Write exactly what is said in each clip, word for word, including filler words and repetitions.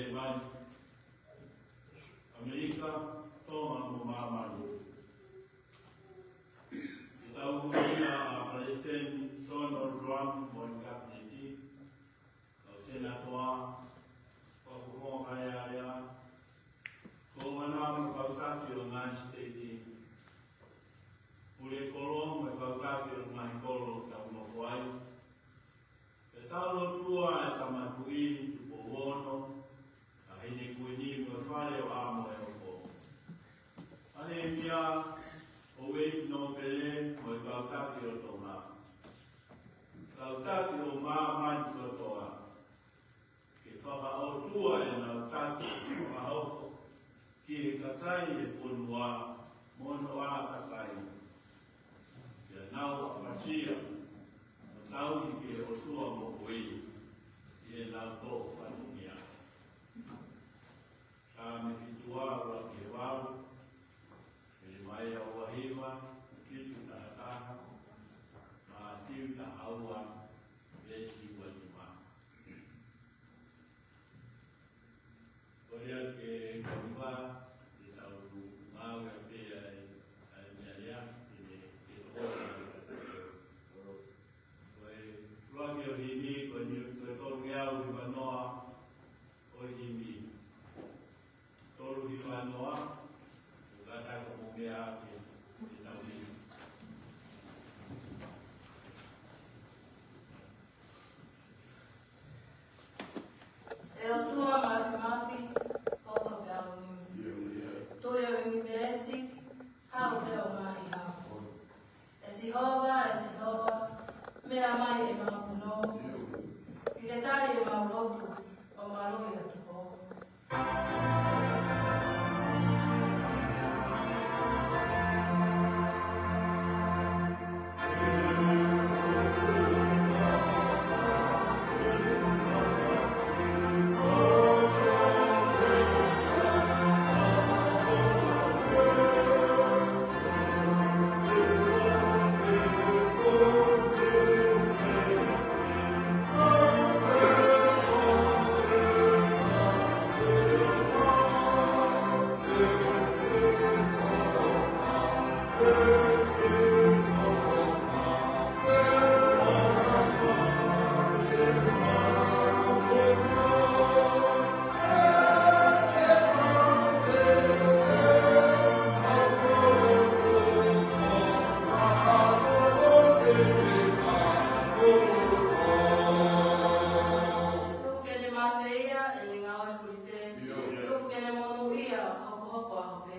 Taiwan, ʻAmelika, Tonga mo māmani. Ke tau hūfia ʻa Palesiteni Donald Trump mo e Kapineti, kau Senatoa, kau Fakafofonga Fale Alea, Kōvana mo e kau taki ʻo e ngaahi siteiti, pule kolo mo e kau taki ʻo e ngaahi kolo ʻoku tau nofo ai. Ke tau lotua e Tama Tuʻi Tupou Ono, Taʻahine Kuini mo e Fale ʻo ʻAmo ʻo e Hopo. Palēmia, houʻeiki nōpele mo e kau taki ʻo Tonga. Kau taki ʻo māmani kotoa. Ke fakaʻotua ʻenau taki fakahoko ki he kakai ʻo e fonua mo hono ʻātakai. Ke nau ʻapasia mo tauhi ki he ʻOtua moʻui ʻi heʻenau tō fatongia. Saame fitu ua ki he valu, Selemaia ua hiva, fitu taha taha, Mātiu taha ua, veesi ua nima. Ko ia ke kaniva, ke tau ngāue pē ai, ai meʻa ia, ke ne, ke toko. Ko e ʻuluaki ʻo e himi, ko e ni, ko e tolu ngeau hiva noa ʻo e himi. Tolu hiva noa, ʻo kātaki mo meʻa ke, ke tau himi. ʻE ʻOtua Māfimafi, ko ho peau ni. Tuʻi ʻo e ʻunivēsi, haʻu pē ʻo ngaahi haʻu. ʻE Sihova, ʻe Sihova, meʻa mai ʻemau punou. Ke ke tali ʻemau lotu, ʻo mālō ʻi loto ko. Tuku ke ne mafeia ʻene ngāue fulipē. Tuku ke ne monūʻia hokohoko ʻaho pē.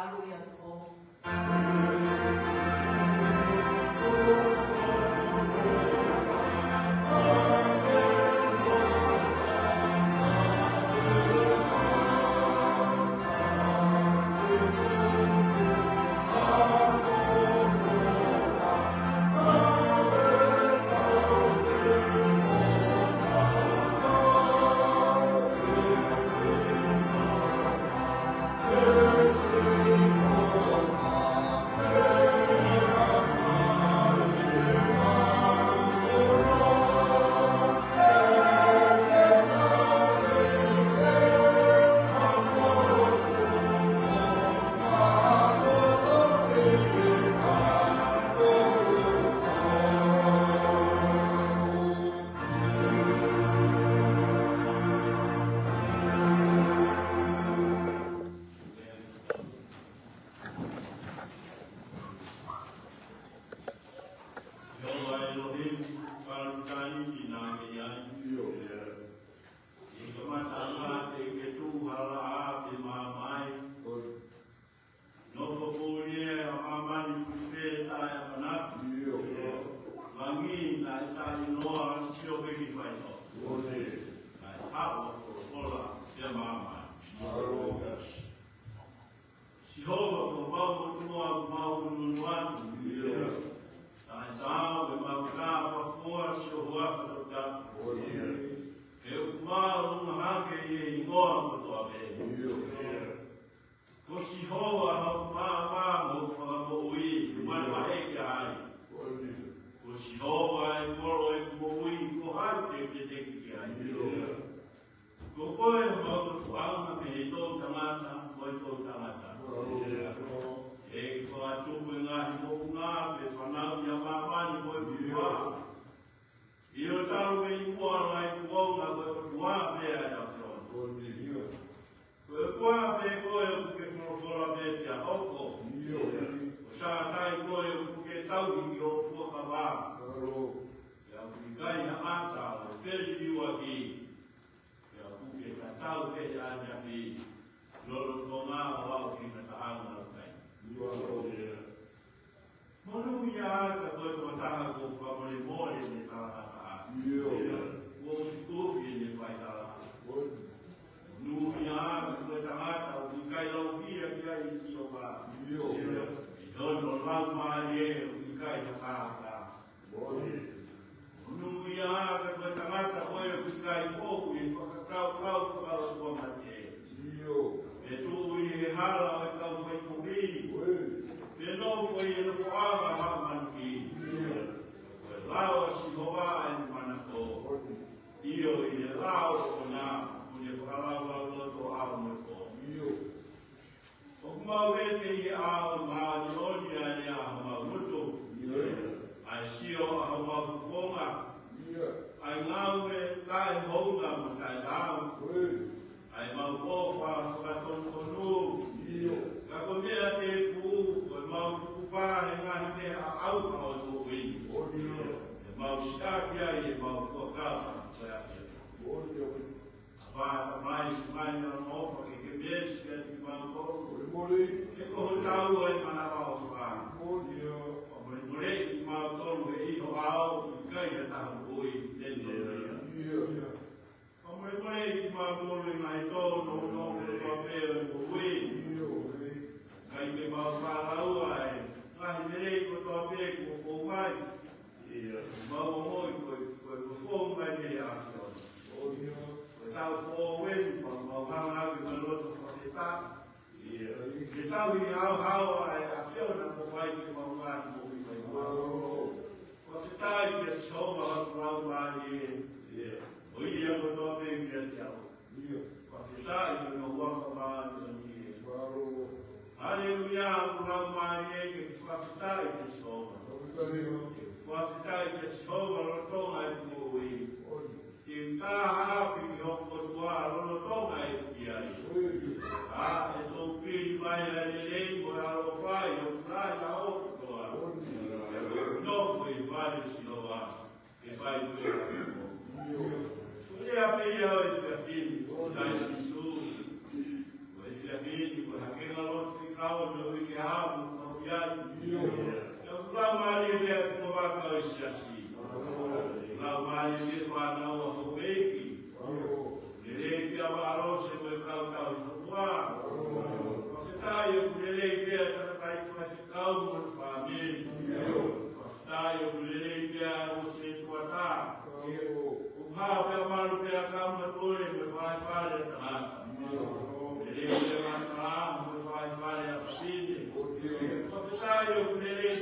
Haleluia, ko. Sihova ʻElohimi, fakaʻamu ki he taimi naʻa ke ʻi ai. ʻI he kamataʻanga teʻeki ke tuʻu ha laʻā pe mamae. Nofo puli ʻa māmani fuʻu pē taʻeʻamanaki. Langi naʻe taʻeʻiloa, sio ki he faitoʻo. Naʻe haʻu ʻa e folofola ki he māmani. Sihova ko homau motuʻa, ʻoku mau ʻunuʻunu atu. Taʻetaau ʻemau tāpuaki, sio ho huafa toputapu. He ʻoku māʻolunga hake ʻi he hingoa kotoa pē. Ko Sihova hoku maama mo hoku fakamoʻui, ʻoku ou vahevahe ki ai. Ko Sihova ʻa e kolo ʻeku moʻui, ko hai te u feteki ki ai? Ko koe homau nofoʻanga mei he toʻutangata mo e toʻutangata. ʻEiki, fakatupu e ngaahi moʻunga, pea fanauʻi ʻa māmani mo e fuʻu vā. ʻIo, talu mei muʻa ʻo lahi kuonga, ko e ʻOtua pē ʻa e ʻAfiona. Ko e ʻOtua pē koe ʻoku ke folofola pea te ke hoko. Ko Sātai koe ʻoku ke tauhi ki hoʻo fuakava. Pea ʻoku ʻikai ha ʻata ʻe feliliuaki. Pea ʻoku ke tatau pē ʻi he ʻaneafi, lolotonga ʻo aʻu ki he ngataʻanga ʻo taimi. Monūʻia ʻa e tokotaha kuo fakamolemole ʻene talangataʻa. Kuo ʻosi tofi ʻene fai talangataʻa. Monūʻia ʻa e tangata ʻoku ʻikai lauhia ki ai ʻe Sihova. ʻI hono laumālie ʻoku ʻikai ha kākā. Monūʻia ʻa e tangata ko ia ʻoku ʻikai moʻui ʻi he fakakaukau fakaʻotuamate. Pea tuʻu ʻi he hala ʻo e kau faikovi. Pea nofo ʻi he nofoʻanga ʻo haʻa manuki. Ko e lao ʻa Sihova ʻa ʻene manako. ʻIo, ʻi he lao ʻoʻona ʻoku ne fakalaulauloto ʻa e ʻaho mo e pō. ʻOku mau vete ʻi he ʻao ʻo e māʻoniʻoni ʻa e lea ʻa homau loto. ʻA e sio ʻa homau fofonga. ʻA e ngāue taʻehounga mo taʻetaau. ʻA ʻemau ʻofa fakatonutonu. Ka ko e meʻa tēpū, ko ʻemau tukupā he ngaahi meʻa ʻaʻau ʻa e moʻui. ʻEmau siʻaki ai ʻemau fuakava, ko e ʻAfiona. ʻApā Tamai, mai na mo fa ke ke meesi kiate kimautolu. Ke ko hotau ʻa e manavaʻofa. Fakamolemoleʻi kimautolu he ʻi ho ʻao ʻoku ʻikai ha taha moʻui, te ne. Fakamolemoleʻi kimautolu ʻi he ngaahi tōnounou kotoa pē ʻo e moʻui. ʻIkai ke mau fakalaua e ngaahi lelei kotoa pē kuo fou mai. Mau ongoʻi ko e, ko e kuo fou mai mei he ʻAfiona. Ko ʻetau fou eni, mau, mau hanga ʻaki mo e loto fakafetaʻi. Ke tau ʻi he haohaoa ʻa e ʻAfiona kuo fai ki heʻemau ngaahi moʻui mai. Fakafetaʻi kia Sihova, ʻa e Laumālie. ʻO ia kotoa pē kiate au. Fakafetaʻi ki hono huafa māʻoniʻoni ē. Haleluia, ʻa e Laumālie ke fakafetaʻi kia Sihova. Fakafetaʻi kia Sihova lolotonga ʻeku moʻui. Ke u tā haaʻi ki hoku ʻOtua lolotonga ʻeku ʻi ai. ʻA e toupili mai ʻa e lelei mo e ʻaloʻofa ʻi hoku ngaahi ʻaho kotoa. Nofo ʻi he fale ʻo Sihova. Ke fai ko e ʻAfiona. Ko e ʻapi ia ʻo e efiafi ni, ʻo taʻe Sīsū. Ko e efiafi ni, ko e hake ngalo te kau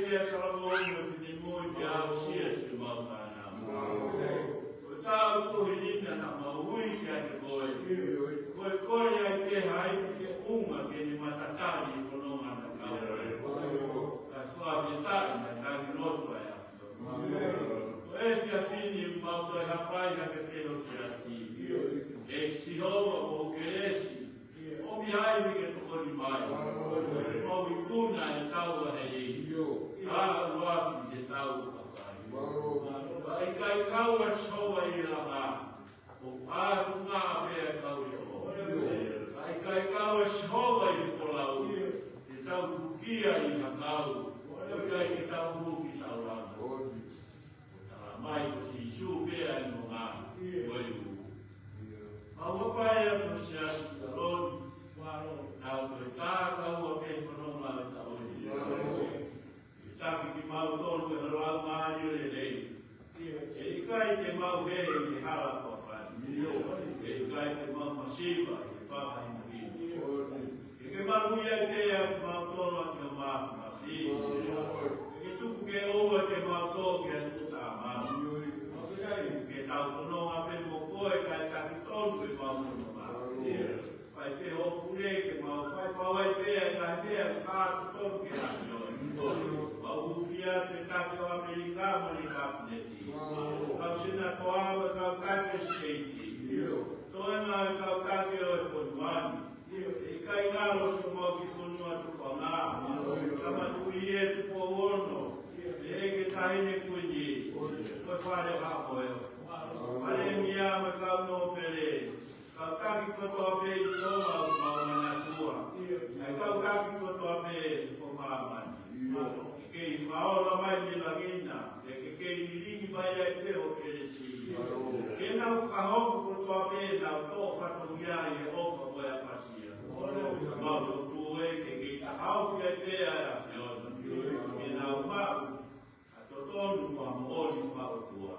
Ia talavou mo e finemui ke aʻusia siʻemau fānau. Ko e tau ko e ʻuhinga naʻa mau ui kiate koe. Ko e kole ai pē ha ipu feʻunga ke ne matatali e fononga naʻa tau. Kae fakafetaʻi naʻa tau lotu ai ʻa. Ko e efiafi ni mau toe hapai hake pē ho siasi. ʻE Sihova, ʻoku ke lesi. ʻOmi ai ni ke tokoni mai. Mau ikuna e tau ʻa hei. Ka ʻoku afi ke tau ʻo ka fai. Ka ʻikai kau ʻa Sihova ʻi he langa. ʻOku ʻatunga pē ʻa e kau Sihova. Ka ʻikai kau ʻa Sihova ʻi he folau. Ke tau tukia ʻi ha kau. ʻOku ʻikai ke tau tuki saulana. Ko e tala mai ko Sīsū pē ʻa e nonga. Ko e u. Mau hapai atu siasi taloni. Nau toe tā kau ʻa pē fononga ʻo e taʻu ni. ʻE taki kimautolu ʻe he Laumālie Lelei. ʻE ʻikai te mau hē ʻi he hala kuo fai. ʻE ʻikai te mau masiva ʻi he fakahinohino. Ke ke maluʻi ai pē ʻa kimautolu ʻaki ho māfimafi. Ke ke tuku ke ʻoua te mau tō ki ha tuʻutāmaki. Ke tau fononga pē mo koe kae taki tonu ʻemau fononga. Fai pē hoʻo pule ke mau fai pau ai pē ʻa e ngaahi meʻa ʻoku totonu ke ʻapioi. Mau hūfia atu e taki ʻo ʻAmelika mo e Likapineti. Kau senatoa mo e kau taki ʻo e siteiki. Toenga e kau taki ʻo e fonua ni. ʻE ʻikai ngalo siʻomau kiʻi fonua Tupou Tonga. Ka matuʻi e Tupou Ono. ʻEiki Taʻahine Kuini. Ko e fale ʻo Haʻa Moheofo. Palēmia mo e kau nōpele. Kau taki kotoa pē ʻi Tonga ʻoku mau manatua. ʻA e kau taki kotoa pē ʻo māmani. Ke kei fakaola mai mei langi na, ke kei lilingi mai ai pē ho kelesi. Ke nau fakahoko kotoa pē ʻenau tō fatongia ʻi he ʻofa mo e ʻapasia. Mau lotu ē ke kei tahaofi ai pē ʻa e ʻAfiona. Ke nau maʻu ʻa e totonu mo e moʻoni fakaʻotua.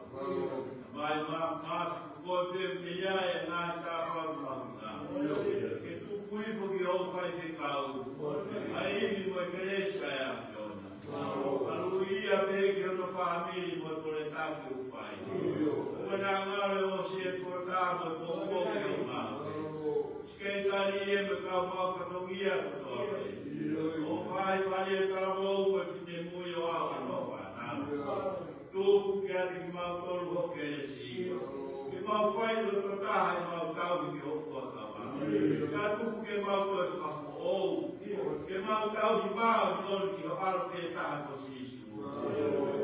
Mai ma, ma, ko e pē mei ai e ngaahi tāpuaki mahuʻinga. Ke tuku hifo ki hoʻo faifekau. ʻA e ivi mo e kelesi ʻa e ʻAfiona. Maluʻia pē ki hono fāmili mo e kole taki ʻoku fai. Ko e ngalo ʻo Sētuata mo e poupou ki hoʻo ngāue. Sekelitali mo e kau mau fatongia kotoa pē. ʻO fai fale talavou mo e finemui ʻo aʻu ki hono fānau. Tuku kiate kimautolu ho kelesi. Ke mau fai loto taha ʻemau tauhi ki ho fuakava. Ka tuku ke mau toe fakafoʻou. Ke mau tauhi maʻu ʻi hono ki ho ʻAlo pē taha ko Sīsū.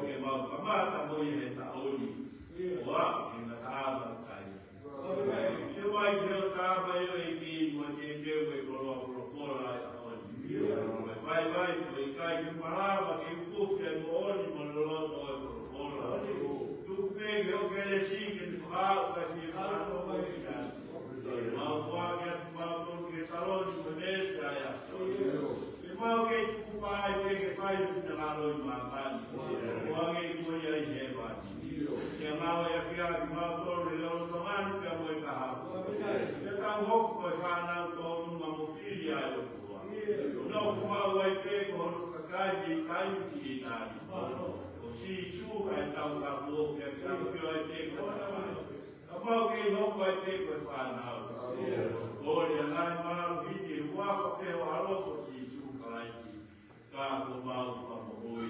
Ke mau kamata mo ia he taʻu ni. ʻO aʻu ki he ngataʻanga ʻo taimi. Ke vai ke o tā mai ʻo e ki mo e ke ke ue koloa folofola ʻa e ʻaho ni. Vai vai ko e ʻikai ke malava ke uku fia moʻoni mo loloto ʻo e folofola. Tuku pē ke o kelesi ke ne fakaaʻu kai fie fānau mai ki ai. Mau fua ke atu mau tonu ke taloni mo ne te ai atu. Ke mau kei tuku paʻi pē ke fai ʻo finangalo ʻi māmani. ʻO hangē ko ia ʻi hēvani. Ke mau ia kia kimautolu ʻi he lolotonga ni pea mo e kahaʻu. Ke tau hoko ko e fānau tōnunga mo fili ʻa e ʻOtua. ʻO nofo maʻu ai pē ko hono kakai mei taimi ki taimi. Ko Sīsū ʻa e tau kapuo ke tau pio ai pē ko e kakai. Ka mau kei hoko ai pē ko e fānau. Ko e anga e malu hiki ua ko pē ʻo ʻAlo ko Sīsū Kalaisi. Ka ko mau fakamoʻui.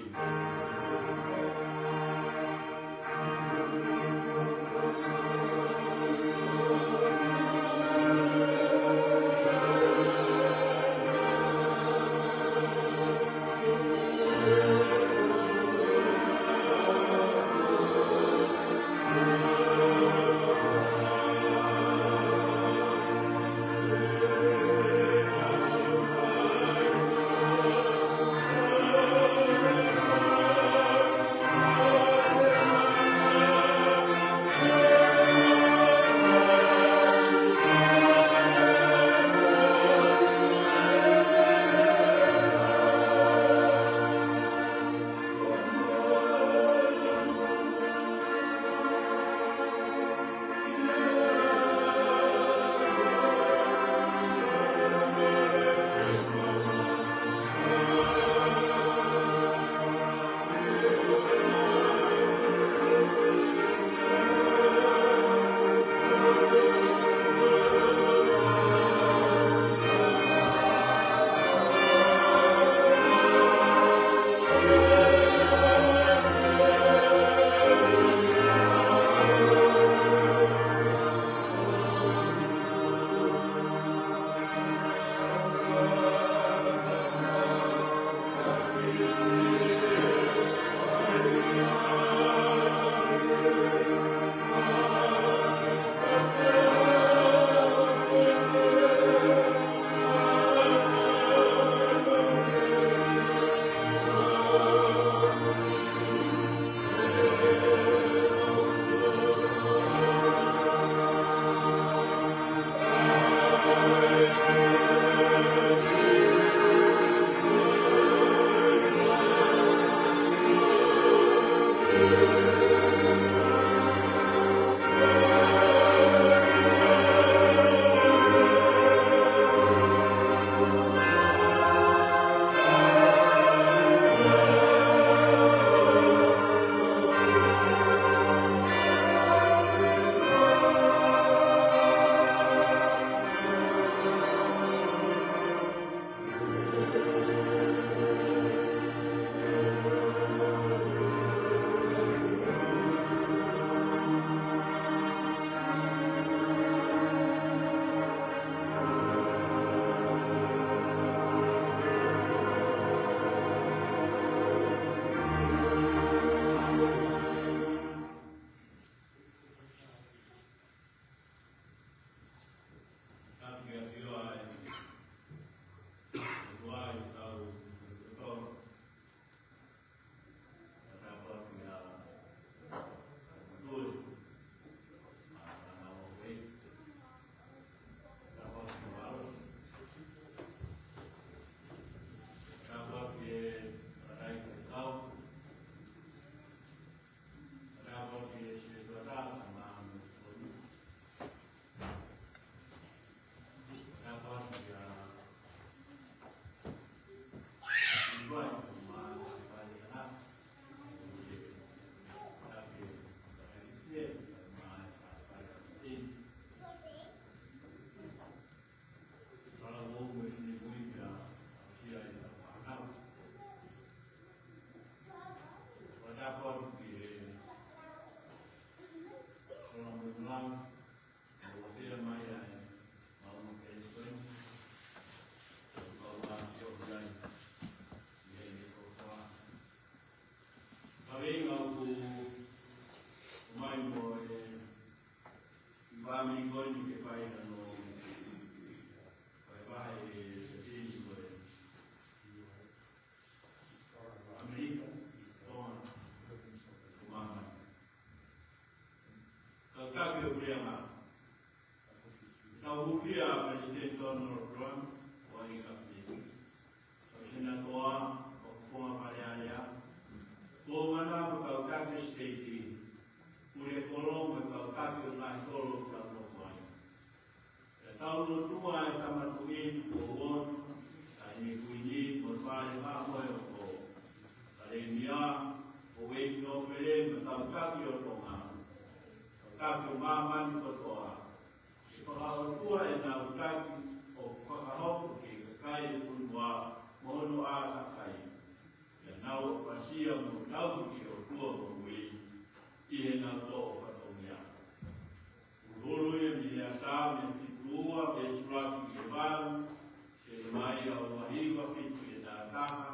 taha,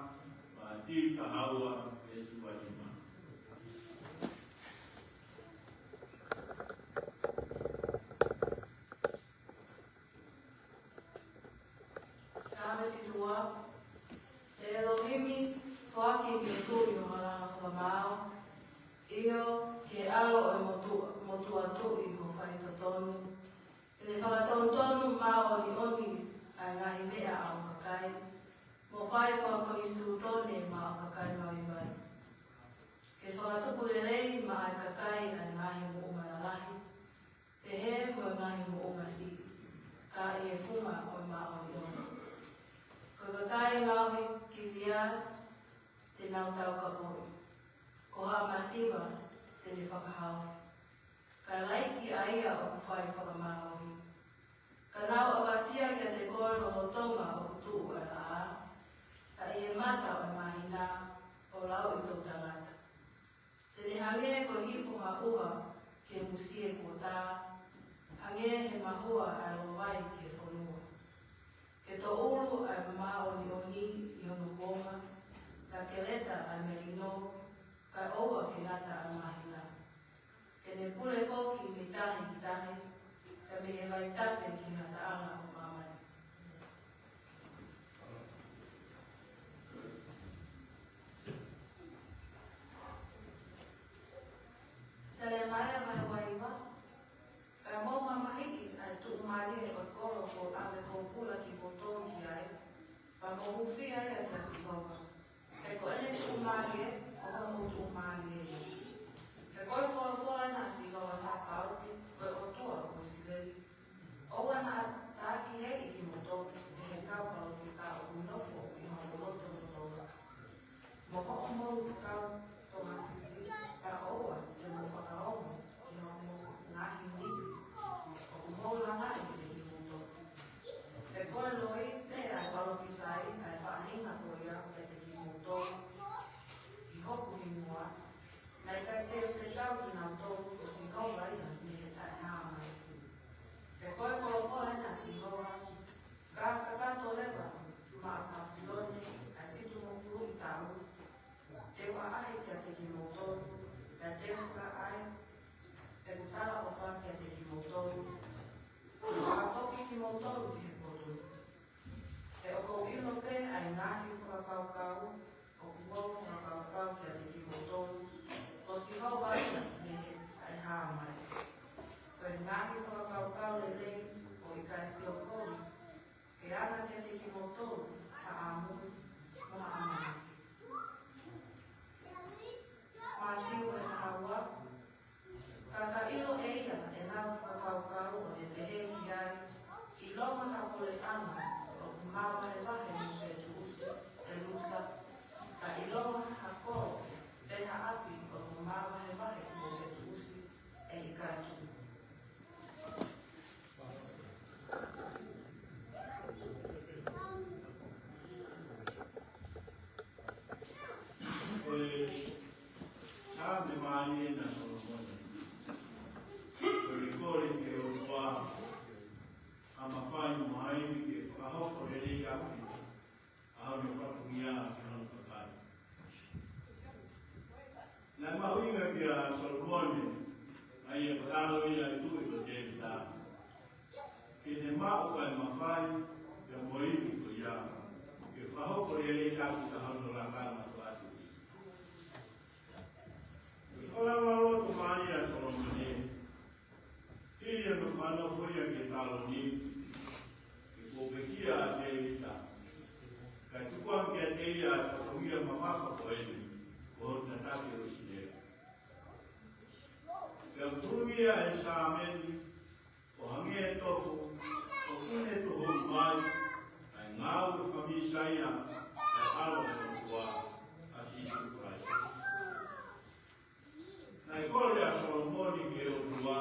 Mātiu taha ua, veesi ua nima. Saame fitu ua. ʻE ʻElohimi, foaki ki he tuʻi ho halanga fakamaau, ʻio, ki he ʻalo ʻo e motu-, motuʻa tuʻi ho faitotonu. Ke ne fakatonutonu māʻoniʻoni ʻa e ngaahi meʻa ʻa ho kakai, mo fai fakakonisitūtone maʻa ho kakai malimali. Ke fakatupu lelei maʻa e kakai ʻa e ngaahi moʻunga lalahi, pehē mo e ngaahi moʻunga siʻi, ka ʻi he funga ʻo e māʻoniʻoni. Ko e kakai ngaohi kilia te nau taukapoʻi, ko haʻa masiva te ne fakahaofi, kae laiki ʻa ia ʻoku fai fakamālohi. Ka nau ʻapasia kiate koe lolotonga ʻoku tuʻu ʻa e laʻā, ka ʻi he mata ʻo e māhina ʻo lauʻi toʻutangata. Te ne hangē ko e hifo ha ʻuha ki he musie kuo tā, hangē he mahua ʻa e lovai ki he fonua. Ke toʻulu ʻa e māʻoniʻoni ʻi hono kuonga, ka ke leta ʻa e melino, kae ʻoua ke ngata ʻa e māhina. Ke ne pule foki mei tahi ki tahi, ka mei he vaitafe ki he ngataʻanga ʻo māmani. Selemaia vahe ua hiva. Kae mou mamahiʻi ʻa e tuʻumālie ʻo e kolo kuo ʻave ʻa e pōpula kimoutolu ki ai, pea mou hūfia ia kia Sihova. He ko ʻene tuʻumālie, ko homou tuʻumālie ia. He ko e folofola ena ʻa Sihova Sāpaoti, ko e ʻOtua ʻo ʻIsileli. ʻOua naʻa takiheeʻi kimoutolu ʻe he kau palōfita ʻoku nofo ʻi homou loto moutolu, mo hoʻomou kau tongafiti, kae ʻoua te mou fakaongo ki hoʻomou ngaahi nifi ʻoku mou langaʻi ʻe kimoutolu. He ko e loi pē ʻa e palōfisai ʻa e faʻahinga ko ia kiate kimoutolu ʻi hoku hingoa, naʻe ʻikai te u fekau kinautolu, ko Sihova ia mei he taʻehāmai. He ko e folofola ena ʻa Sihova, ka kakato leva maʻa Papilone ʻa e fitungofulu ʻi taʻu, te u ʻaʻahi kiate kimoutolu, pea te u fakaʻai ʻeku talaʻofa kiate kimoutolu, fakafoki kimoutolu ki he potu. He ʻoku ou ʻilo pē ʻa e ngaahi fakakaukau ʻoku ou fakakaukau kiate kimoutolu, ko Sihova ia mei he taʻehāmai. Ko e ngaahi fakakaukau lelei ʻo ʻikai siokoli, ke ʻoange kiate kimoutolu ha ʻamu mo ha ʻamanaki. Mātiu vahe taha ua. Ka ka ʻilo ʻe ia ʻenau fakakaukau ʻo ne pehē ki ai, ʻilonga ha puleʻanga ʻoku māvahevahe mo Setusi, ʻe Lusa, ka ʻilonga ha kolo pe ha ʻapi ʻoku māvahevahe mo Setusi, ʻe ʻikai tuʻu. Ko e Saame mālie ena ʻa Solomone. Ko e kole ki he ʻOtua ʻa mafai mo ha ivi ke fakahoko lelei ʻaki ʻa hono fatongia ki hono kakai. Naʻe mahuʻinga kia Solomone, ʻa ia ko e tangata ia ʻo e tuʻi ko Tēvita, ke ne maʻu ʻa e mafai pea mo e ivi ko ia ke fakahoko lelei ʻaki ʻa hono lakanga fakatuʻi. Ko e fakalanga loto mālie ʻa Solomone, hili ʻene fakanofo ia ki he taloni, ke kuo pekia ʻa Tēvita, kae tuku ange kiate ia ʻa e fatongia mamafa ko eni, ko hono tataki ʻo ʻIsileli. Pea ʻoku huluʻi ʻa e Saame ni ʻo hangē tofu ʻoku ne tuhu mai ʻa e ngāue faka-Mīsaia ʻa e ʻAlo ʻo e ʻOtua, ʻa Sīsū Kalaisi. Naʻe kole ʻa Solomone ki he ʻOtua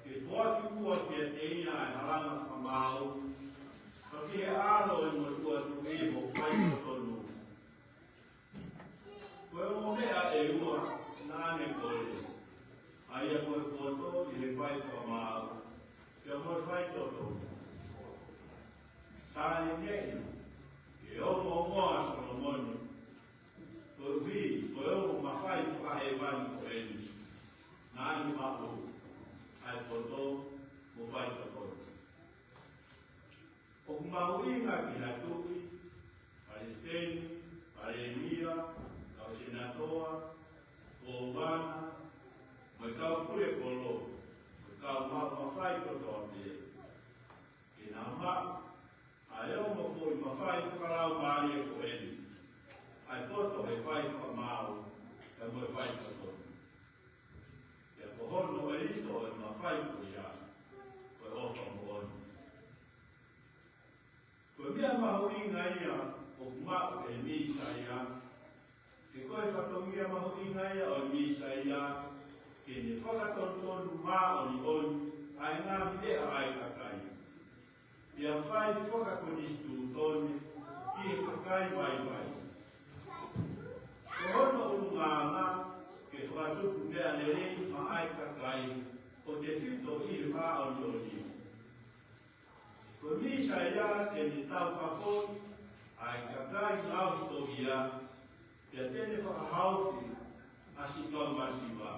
ke foaki muʻa kiate ia ʻa e halanga fakamaau, pea ki he ʻAlo ʻo e Motuʻa Tuʻi mo Faitotonu. Ko e ongo meʻa ʻe ua naʻa ne kole, ʻa ia ko e poto ʻi he fai fakamaau, pea mo e faitotonu. Sai neʻi ke ongoongoa ʻInga ki ha tuʻi, palesiteni, palēmia, kau senatoa, kōvana, mo e kau pule kolo, mo e kau maʻu mafai kotoa pē. Ke nau maʻu ʻa e ongo foʻi mafai fakalaumālie ko eni, ʻa e poto he fai fakamaau, pea mo e fai totonu. Pea ko hono ʻelito ʻo e mafai ko ia, ko e ʻofa moʻoni. Ko e meʻa mahuʻinga ia ʻoku maʻu ʻe he Mīsaia, he ko e fatongia mahuʻinga ia ʻo e Mīsaia, ke ne fakatonutonu māʻoniʻoni ʻa e ngaahi lea ʻa e kakai, pea fai fakakonisitūtone ki he kakai vaivai. Ko hono ʻulungaanga ke fakatupu meʻa lelei maʻa e kakai ʻo tefito ʻi he māʻoniʻoni. Ko e Mīsaia te ne taukapoʻi ʻa e kakai ngāue tohia, pea te ne fakahaofi ʻa siʻi kau masiva.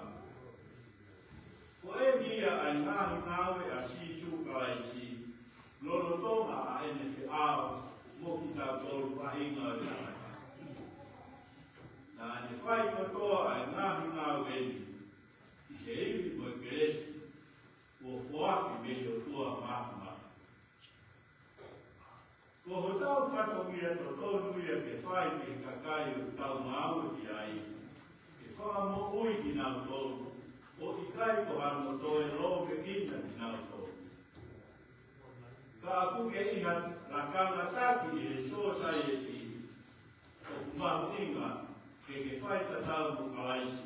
Ko eni ia ʻa e ngaahi ngāue ʻa Sīsū Kalaisi, lolotonga ʻa ʻene feʻao mo kitautolu faʻahinga ʻo e tangata. Naʻa ne fai kotoa ʻa e ngaahi ngāue ni ʻi he ivi mo e kelesi kuo foaki mei he ʻOtua Māfimafi. Ko hotau fatongia totonu ia ke fai ki he kakai ʻoku tau ngāue ki ai, ke fakamoʻui kinautolu, ʻo ʻikai ko hano toe lōmekina kinautolu. Ka ʻoku kei ʻi ha lakanga taki ʻi he sōsaieti, ʻoku mahuʻinga ke ke fai tatau mo Kalaisi,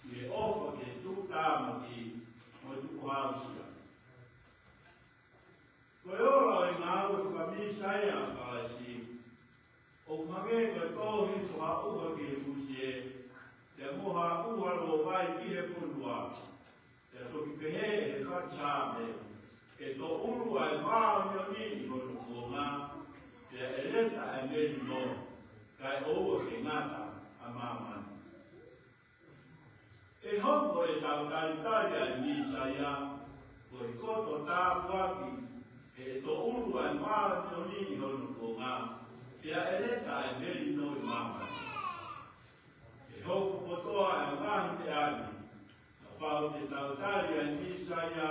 ʻi he ʻofa ki he tuʻutāmaki mo e tuʻuhāusia. Ko e ola ʻo e ngāue fakamīsaia ʻa Kalaisi, ʻoku hangē ko e tohi ʻoku haʻuha ki he musie, pea mo haʻuha lōvai ki he fonua, pea toki pehē ʻe he fakasaame, ʻe toʻulu ʻa e māʻoniʻoni ʻi hono kuonga, pea ʻeleta ʻa e melino, kae ʻoua ke ngata ʻa māmani. ʻE hoko ʻetau talitali ʻa e Mīsaia ko e koto tāpuaki, he ʻe toʻulu ʻa e māʻoniʻoni ʻi hono kuonga, pea ʻeleta ʻa e melino ʻi māmani. ʻE hoko kotoa ʻa e ngaahi meʻa ni, kapau te tau tali ʻa e Mīsaia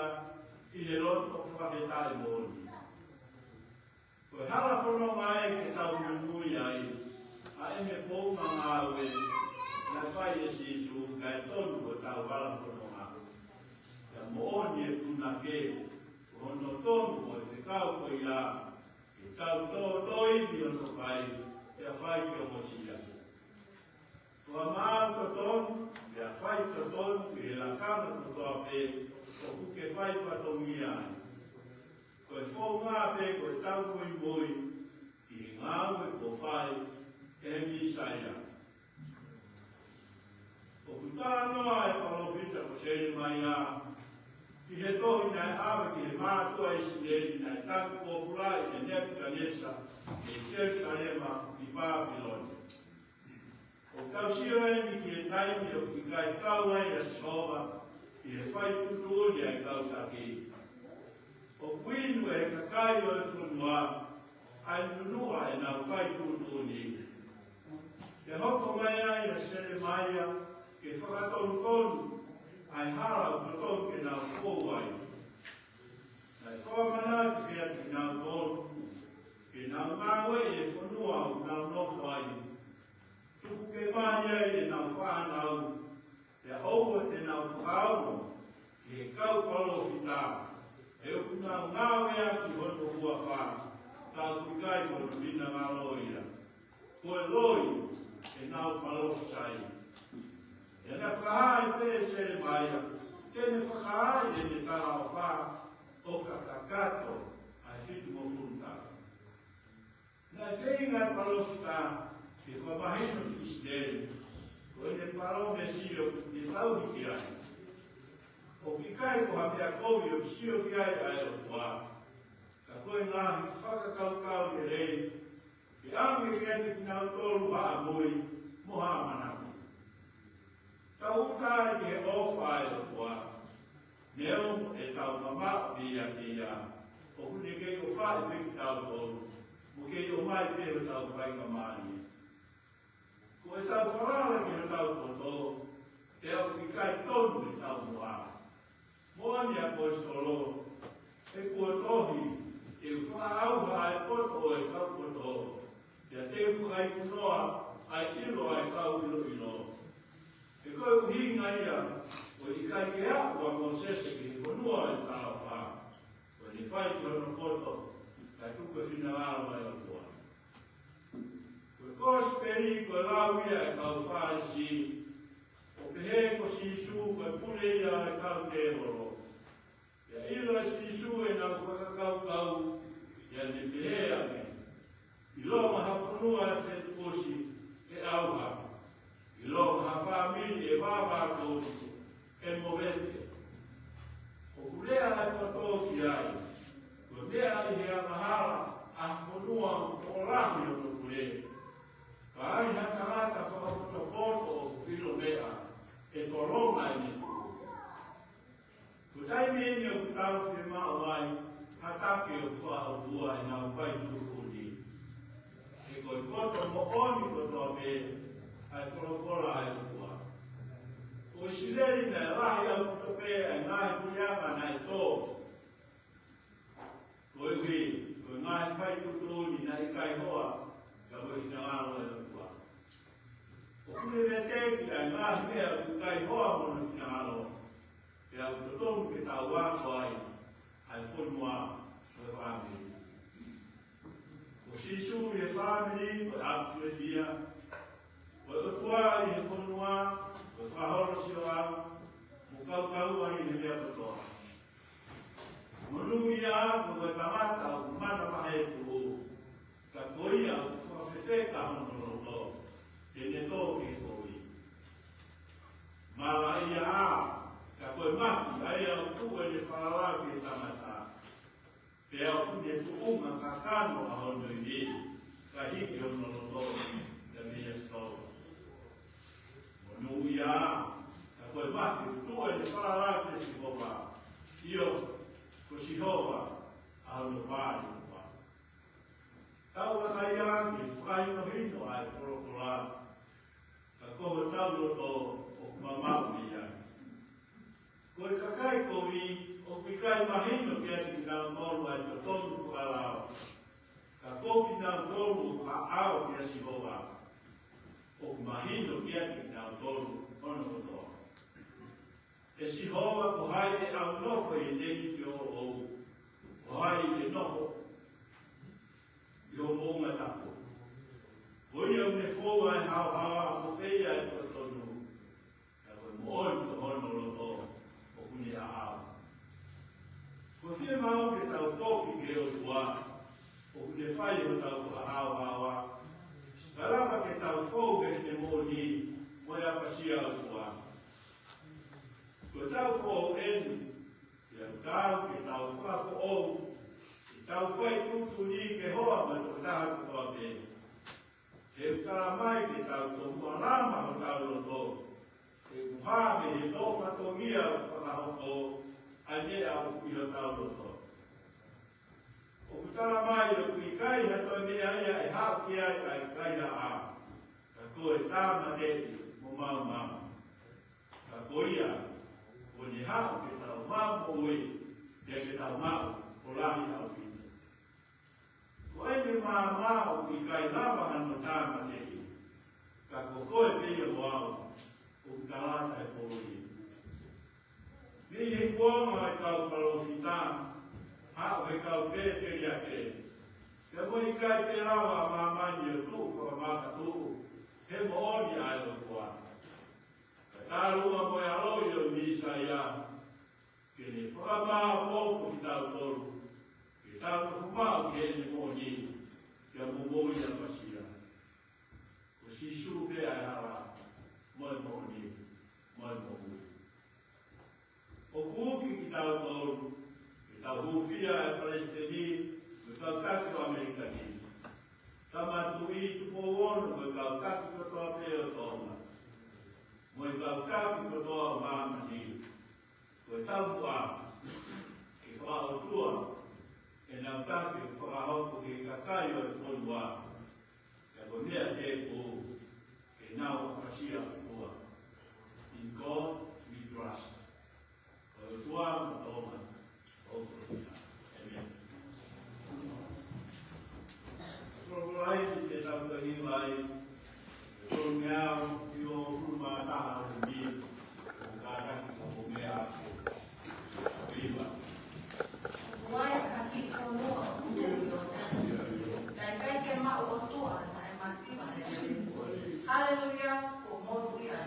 ʻi he loto fakafetaʻi moʻoni. Ko e hala fononga ia ke tau muimui ai, ʻa ʻene founga ngāue naʻe fai ʻe Sīsū, kae tonu ko hotau hala fononga. Pea moʻoni ʻe punake, ko hono tonu ʻo e fekau ko ia, ke tau tōtōivi hono fai, pea fai ke ongosia. Ko e maau totonu, pea fai totonu ʻi he lakanga kotoa pē, ʻoku ke fai fatongia ai. Ko e founga pē ko ʻetau muimui ki he ngāue kuo fai ʻe he Mīsaia. ʻOku talanoa e palōfita ko Selemaia ki he tohi naʻe ʻave ki he mātuʻa ʻIsileli naʻe taki pōpula ʻe Nepukanesa ʻi Selusalema ʻi Pāpilone. ʻOku tau sio eni ki he taimi ʻoku ʻikai kau ai ʻa Sihova ʻi he fai tuʻutuʻuni ʻa e kau taki. ʻOku inu ʻe he kakai ʻo e fonua ʻa e nunuʻa ʻenau fai tuʻutuʻuni. Pea hoko mai ai ʻa Selemaia ke fakatonutonu ʻa e hala ʻoku totonu ke nau fou ai. Naʻe fakamanatu kiate kinautolu ke nau ngāueʻi e fonua ʻoku nau nofo ai. Tuku ke mali ai ʻenau fānau, pea ʻoua te nau fakaongo ki he kau palōfita, he ʻoku nau ngāueʻaki hono huafa, ka ʻoku ʻikai ko hono finangalo ia. Ko e loi ʻenau palōfisai. Pea naʻe fakahā ai pē ʻe Selemaia, te ne fakahā ʻene talaʻofa ʻo ka kakato ʻa e fitungofulu taʻu. Naʻe feinga e palōfita ke fakamahino ki ʻIsileli, ko ʻene palōmesi ʻoku ne tauhi ki ai. ʻOku ʻikai ko ha meʻa kovi ʻoku sio ki ai ʻa e ʻOtua, ka ko e ngaahi fakakaukau lelei, ke ʻoange kiate kinautolu ha ʻamui mo ha ʻamanaki. Tau ʻuta ai ki he ʻofa ʻa e ʻOtua, neongo ʻetau mamaʻo pē ʻiate ia, ʻoku ne kei ʻofaʻi pē kitautolu, mai pē hotau faingamālie. Ko ʻetau falala ki hotau poto, pea ʻoku ʻikai tonu ʻetau moʻa. Moʻoni ʻaposetolo, he kuo tohi, te u fakaʻauha ʻa e poto ʻo e kau poto, pea te u fakaikunoa ʻa e ʻilo ʻa e kau ʻiloʻilo. He ko e ʻuhinga ia, ʻoku ʻikai ke aʻu ʻa Mōsese ki he fonua ʻo e talaʻofa, ko ʻene fai ki hono poto, kae tuku e finangalo ʻa e ʻOtua. Ko e kosipeli ko e lau ia ʻa e kau Fālesi, ʻo pehē ko Sīsū ko e pule ia ʻo e kau tēvolo. Pea ʻilo ʻe Sīsū ʻenau fakakaukau, pea ne pehē ange, ʻilonga ha fonua ʻe fetukusi, ʻe ʻauha. ʻIlonga ha fāmili ʻe vāvātoki, ʻe movete. ʻOku lea ʻa e poto ki ai, ko e meʻa ʻi he angahala ʻa ha fonua ʻoku lahi hono pule. Ka ai ha tangata fakapotopoto ʻoku ʻilo meʻa, ʻe tolonga ʻene tuʻu. Ko e taimi eni ʻoku tau fiemaʻu ai ha take ʻoku fakaʻotua ʻenau fai tuʻutuʻuni. He ko e poto moʻoni kotoa pē ʻa e folofola ʻa e ʻOtua. Ko ʻIsileli naʻe lahi ʻaupito pē ʻa e ngaahi puleʻanga naʻe tō. Koeʻuhi, ko e ngaahi fai tuʻutuʻuni naʻe ʻikai hoa, ka ko e finangalo ʻa e ʻOtua. ʻOku ne veteki ʻa e ngaahi meʻa ʻoku ʻikai hoa mo hono finangalo. Pea ʻoku totonu ke tau ako ai, ʻa e fonua, ko e fāmili. Ko Sīsū ʻi he fāmili, ko e ʻApisetia, ko e ʻOtua ʻi he fonua, ko e Fakaholosio ʻa, mo kaukaua ʻi he meʻa kotoa. Monūʻia ā koe ko e tangata ʻoku manavahē tuʻu, ka ko ia ʻoku fakafefeka hono loto, te ne tō ki he kovi. Malaʻia ā, ka ko e mati ʻa ia ʻoku tuʻu ʻene falala ki he tangata. Pea ʻoku ne tuʻunga kakano ʻa hono ivi, ka hiki hono loto, ka mei a tō. Monūʻia ā, ka ko e mati ʻoku tuʻu ʻene falala ki Sihova, ʻio, ko Sihova ʻa hono pāliʻofa. Tau vakai ā ki he fakahinohino ʻa e folofola, ka ko hotau loto ʻoku mamaʻo mei ai. Ko e kakai kovi ʻoku ʻikai mahino kiate kinautolu ʻa e totonu fakalao, ka ko kinautolu ʻoku ʻaʻao kia Sihova, ʻoku mahino kiate kinautolu hono kotoa. ʻE Sihova, ko hai ʻe ʻaunofo ʻi he tēniti ʻoʻou? Ko hai ʻe nofo ʻi ho moʻunga tapu? Ko ia ʻoku ne fou ʻa e haohaoa, ʻoku pehē ʻa e totonu, ka ko e moʻoni ko hono loto ʻoku ne ʻaʻau. Ko e fiemaʻu ke tau foki ki he ʻOtua, ʻoku ne fai hotau fakahaohaoa. Ka lava ke tau fou ki heʻene moʻoni, mo e ʻapasia ʻa e ʻOtua. Ko ʻetau foʻou eni, ke tau, ke tau fakafoʻou, ke tau fai tuʻutuʻuni ke hoa mo e tokotaha kotoa pē. He ʻoku tala mai ke tau tomuʻa lama hotau loto, he ʻoku hā mei he loto fatongia ʻoku fakahoko ʻa e meʻa ʻoku ʻi hotau loto. ʻOku tala mai ʻoku ʻikai ha toe meʻa ia ʻe haʻu ki ai ʻa e kaihaʻa, ka ko e tāmateʻi mo maumau. Ka ko ia, kuo ne haʻu ke tau maʻu moʻui, pea ke tau maʻu ʻo lahi ʻaupito. Ko ʻene maama ʻoku ʻikai lava hano tāmateʻi, ka ko koe pē ia mo au, ʻoku tala ʻe he poʻuli. Mei he kuonga ʻo e kau palōfita, haʻu he kau pēteliake, pea mo e ʻikai pē lava ʻa māmani ʻo tuʻu fakamakatuʻu, he moʻoni ʻa e ʻOtua. Ka talu ʻa mo e ʻaloʻi ʻo e Mīsaia, ke ne fakamāʻopoʻopo kitautolu, ke tau nofo maʻu ki heʻene moʻoni, pea mo moʻui ʻapasia. Ko Sīsū pē ʻa e hala, mo e moʻoni, mo e moʻui. ʻOku uki kitautolu, ke tau hūfia ʻa e Palesiteni, mo e kau taki ʻo ʻAmelika ni. Tama Tuʻi Tupou Ono, mo e kau taki kotoa pē ʻo Tonga. Mo e kau taki kotoa ʻo māmani. Ko e taumuʻa, ke fakaʻotua, ʻenau taki ʻoku fakahoko ki he kakai ʻOtua, ʻa ia ko e meʻa ke ʻoku ke nau ʻapasia ʻOtua. In God we trust. Ko e ʻOtua ʻoku tau ʻapasia. ʻĒmeni. Tokolahi te tau takiwai. Ko e meʻa ʻi ʻolunga taha ʻo e mī. Ko e kātaki ko e meʻa ʻo e mī. Uai haki konua ʻo e mī. Kai kai ke maʻu ʻOtua, naʻe masiva he. Haleluia, ko motu ia.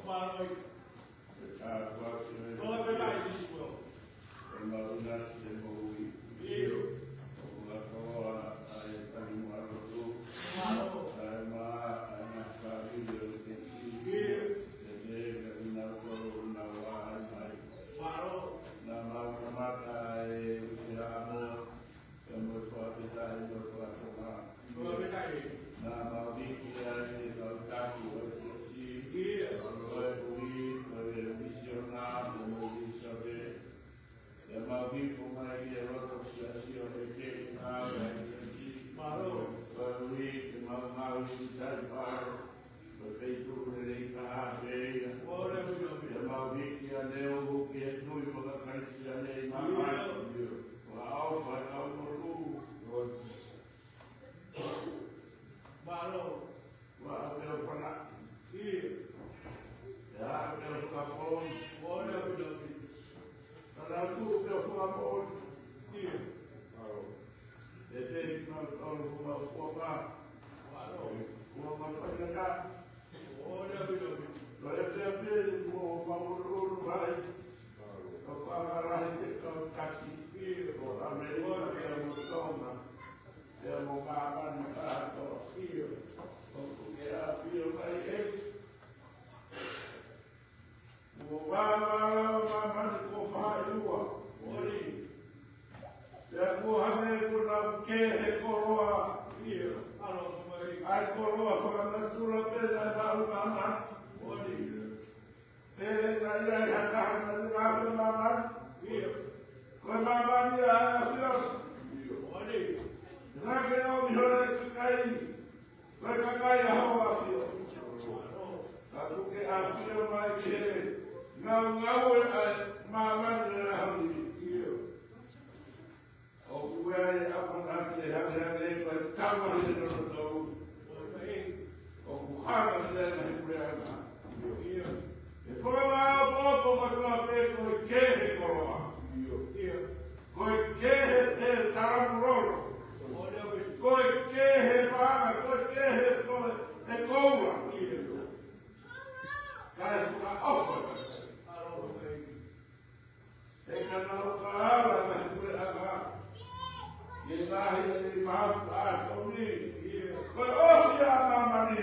Mālō. Ko e kāpua ki he Ko e pēpē i Sīsū. Ko e mauna ki he moʻui. ʻIo. ʻOku ʻa e koloa ʻa e tangi mo e lotu. Mālō. ʻA e mā, ʻa e ngaahi kāvili ʻo e kesi. ʻIo. Pea ke ʻi ai kinautolu ʻoku nau ʻaʻahi mai. Mālō. Naʻa mau kamata ʻa e uike ʻa Samoa. Pea mo e fakafetaʻi mo e fakatonga. Fakafetaʻi. Naʻa mau hiki ai e kau taki ʻo e siasi. ʻIo. Ko e ui, ko e misiona, ko e misiona. Pea mau hiki mai ki he loto siasi ʻo e kei ngāue ʻa e siasi. Mālō. Ko e ui, ke mau ngāue ʻi Saipalo. Ko e feituʻu lelei taha pē ia. ʻIo, ʻio, ʻio. Pea mau hiki ʻaneuhu ki he tui fakakalisitiane ʻi māmani. ʻIo. ʻOku ʻofa e kau lotu. Mālō. ʻOku ʻaʻau ke u fana. ʻIo. ʻOku ʻaʻau ke u fakapō. ʻIo, ʻio, ʻio. Ka tau tuʻu ke u fakamoʻoni. ʻIo. Mālō. ʻE te i ma tau fua fua ma. Mālō. Fua ma faingataʻa. ʻIo, ʻio, ʻio. Ka e te ape mo ma uru uru vai. Ka ka lahi te kau taki. ʻIo. Ko ʻAmelika pea mo Tonga. Pea mo māmani kātoa. ʻIo. ʻOku ke ʻafio mai ē. Kuo vāvālava māmani kuo faʻa ua. Moʻoni. Pea kuo hangē kuo nau kehe koloa. ʻIo. ʻA e koloa fakanatula pē naʻe maʻu ʻe māmani. Moʻoni. Pea naʻe ʻi ai ha taha naʻa ne ngāue ʻi māmani. ʻIo. Ko e māmani ʻa e ʻAfiona. ʻIo. Moʻoni. Naʻa ke ʻomi hono kakai. Ko e kakai ʻa hoʻo ʻAfio. Ka kuo ke ʻafio mai ke ngaungaue ʻa e māmani ʻo e ʻaho ni. ʻIo. ʻOku ʻi ai e ʻamanaki ʻe hangehangē ko e tama he loto tau. ʻOku hanga ki ai e ngaahi puleʻanga. ʻIo. ʻE ko e maʻopoʻopo kotoa pē ko e kehe koloa. ʻIo. ʻIo. Ko e kehe e talamulolo. Ko e kehe paʻanga, ko e kehe ko e koula. Ka e fakaʻofa. ʻE ka nau ka ala na kule anga. ʻE lahi e mapu a tomi. Ko e ʻosi ʻa māmani.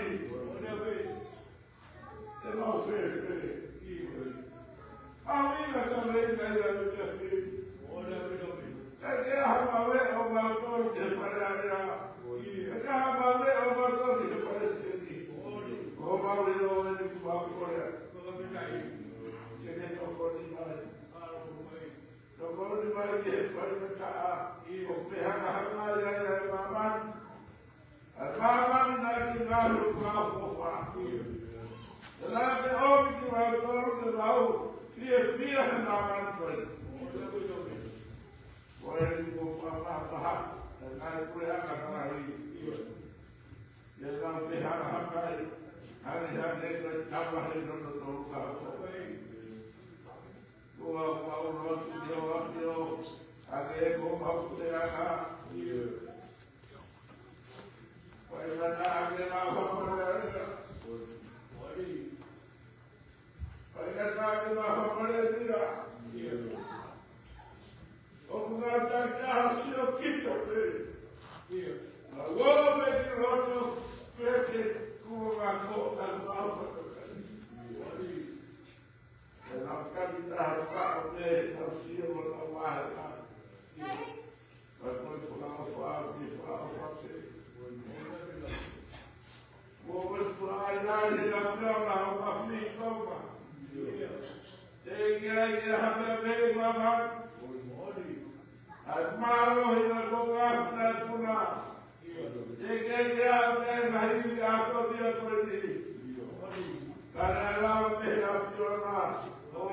ʻE mau fēfē. ʻAuina ka lei na ia me ka fē. ʻE ke aha mau leʻo mau tolu ke fale alea. ʻE ke aha mau leʻo mau tolu ke fale seni. Ko mau leʻo e ni ku mau kolea. Ke ke tokoni mai. Tokoni mai ke fale na ka. ʻO pehangahanga ia ia e māmani. ʻA e māmani naʻe ke ngaahi ʻo fakaʻofoʻofa. ʻE naʻa ke ʻomi kimautolu ke mau fiefia he māmani ko eni. Ko eni kuo fakamahaha, ʻa e ngaahi puleʻanga ngaahi. ʻE nau ke hakahakai, hangehangē ko e tama he loto tolu ka ko. Kuo mau lotu ki ho ʻAfio, ʻa ke ko mau puleʻanga. Faingataʻa ke mau hapalea. Faingataʻa ke mau hapalea. ʻOku ngata ke ʻasi ʻo kita pē. Mau ō mai ki loto, pea ke kuo ngako ka mau hapalea. ʻE nau kani taha ka ʻo me tau sio mo tau mahe ka. Ka ko e fakaʻofa, ke fakaʻofa ke. Mo ko e fakaʻaiʻai he ngā pia ma hau ka fili kauma. Te ke ai ke hame a pele mama. ʻAi mālohi na ko ngā puna puna. Te ke ke au ke ai ngaahi iwi ʻa ko pia ko ni. Ka na lau me he ʻAfiona. ʻO,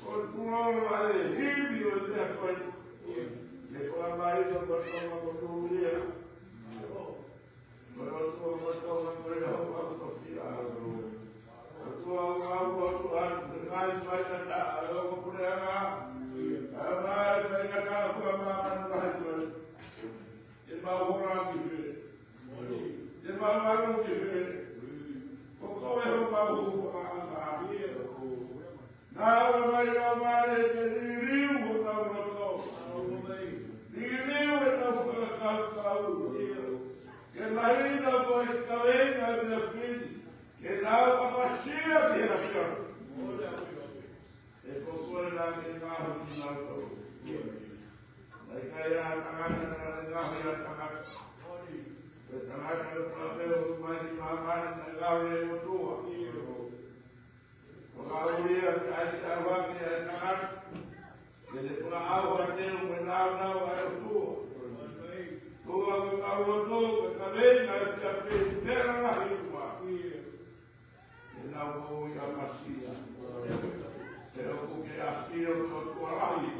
ʻo tūlolo ai e hivi ʻo te a koe. Ke kua mai ka kua tama ko tū ia. Ko e ʻOtua ko e Tonga ko e Hau ko Tofia. ʻOtua ʻo ngā ʻOtua ʻoku te ngai mai na ta a ʻo ko pure anga. ʻA mai mai na ta kua mā manu lahi koe. Te mau hora ki he. Te mau alo ki he. Ko koe ho mau hu whakaanga. Tau mai ʻo mare ke liliu ʻenau loto. Liliu ʻenau fakakaukau. Ke mahino ko e kaveinga ʻa e meʻa pini. Ke nau ʻapasia ki he ʻAfiona. ʻE ko koe naʻa ke ngaohi kinautolu. Naʻe ʻikai ha tangata naʻa ne ngaohi ha tangata. Ko e tangata kotoa pē ʻoku ʻomai ki māmani naʻe ngaohi ʻe he ʻOtua. Ko e ngāue ia ke ʻai ke ʻauha ki he tangata. Ke ne fakaʻauha ʻa e teu mo e nāunau ʻa e ʻOtua. Ko e ngāue ʻa e ʻOtua, ko e kaveinga ʻa e ʻapi, pea lahi ua. Ke nau moʻui ʻapasia. He ʻoku ke ʻafio ko e ʻOtua lahi.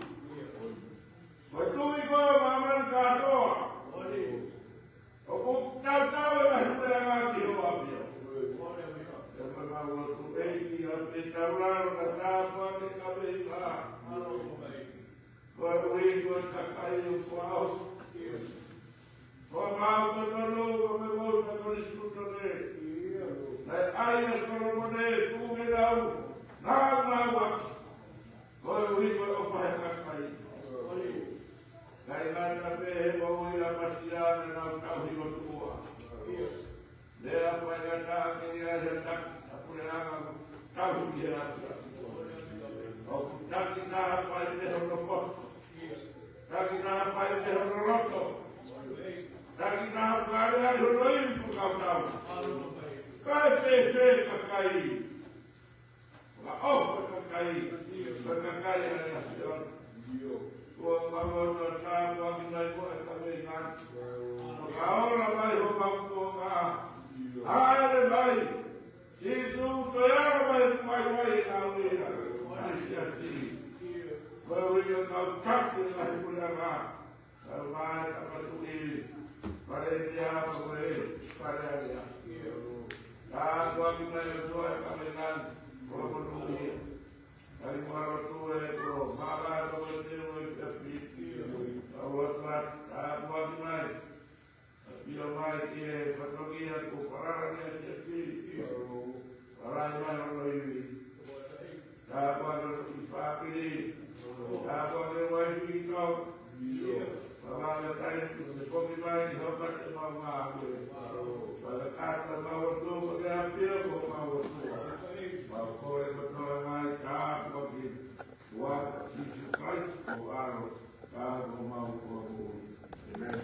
Ko e tuʻi koe ʻo māmani kātoa. ʻOku tautau e ngaahi puleʻanga ki hoʻo ʻafio. He ko ʻemau lotu ʻEiki ʻa e taulalo ka tāpuaki e kaveinga. Koeʻuhi ko e kakai ʻoku ʻosi. Ko e mau totonu, ko e mau totonu sikuto ne. Naʻe ʻai ʻe Solomone, tuku ke nau, nau, nau ʻaki. Koeʻuhi ko e ʻofa he kakai. Kae ngata pē he moʻui ʻapasia naʻa nau tauhi ʻOtua. Lea faingataʻa ke ʻi ai ha taki ʻa e puleʻanga tauhi he ʻAfiona. ʻOku taki taha fai mei hono poto. Taki taha fai mei hono loto. Taki taha fai mei hono ivi fakakautau. Kae fēfē kakai. Ka ʻofa kakai, ka kakai ʻa e ʻAfiona. Ko e mau lotu ʻa e tāpuaki mai ko e kaveinga. Fakaola mai homau kuonga. Hāʻele mai. Sīsū, toe ala mai, mai, mai, ʻa e ʻAfiona. ʻA e siasi. Koeʻuhi ko e kau taki ʻa e puleʻanga. Kau mai, Tapatuʻi, Fale India, Fale, Fale Alea. Tāpuaki mai ʻOtua e kaveinga, ko e moʻui. Kali mahalo tu e ko, mālō ko e te ue kapi. Kau atu, tāpuaki mai. ʻApio mai ki he fatongia kuo falala ki ai e siasi. Falala mai hono ivi. Tāpuaki ki he fāmili. Tāpuaki ki he uaifi kau. Pea mo e taimi kuo te foki mai ki hota te mau ngāue. Pea kātaki mau ʻOtua ke ʻafio ko mau ʻOtua. Mau kole kotoa mai tāpuaki. Ua, Sīsū Kalaisi ko ho ʻAlo, ka ko homau Fakamoʻui. ʻĒmeni.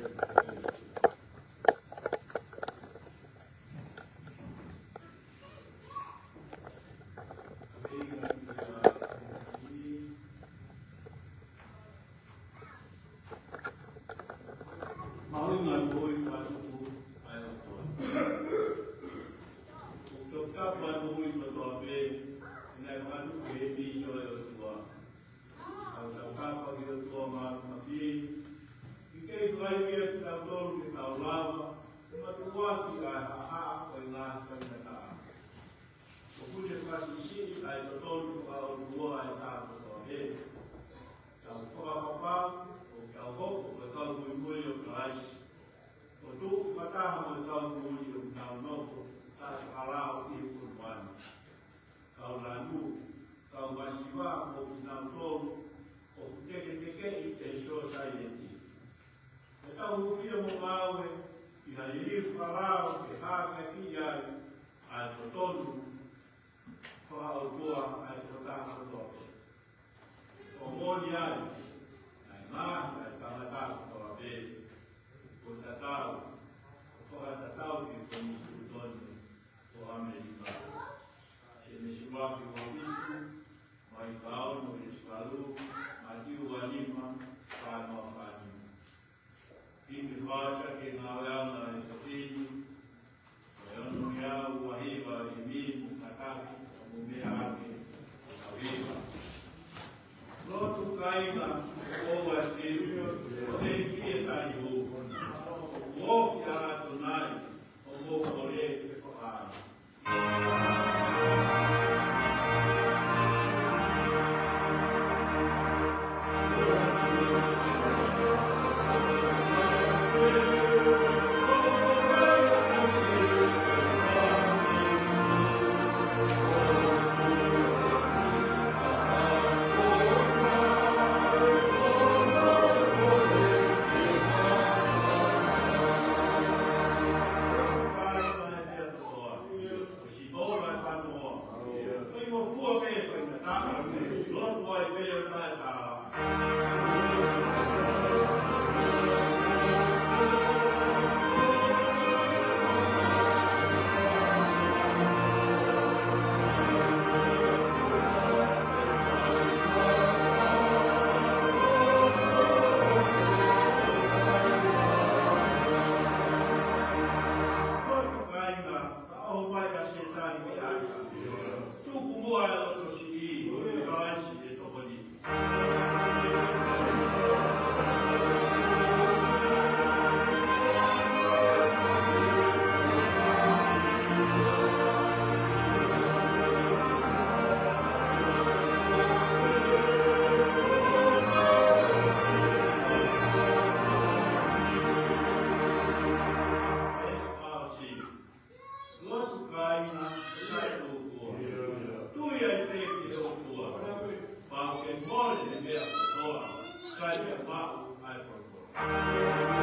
Lotu ai pē ʻo taʻetaʻa. Lotu kāinga, ka ʻoho mai ʻa Sētane ki ai. Tuku muʻa e loto siʻi, ʻo Kalaisi ʻe tokoni. Lotu kāinga, sai ʻOtua. Tui ai pē ki he ʻOtua. Pau ke mole e meʻa kotoa, sai ke maʻu ai kotoa.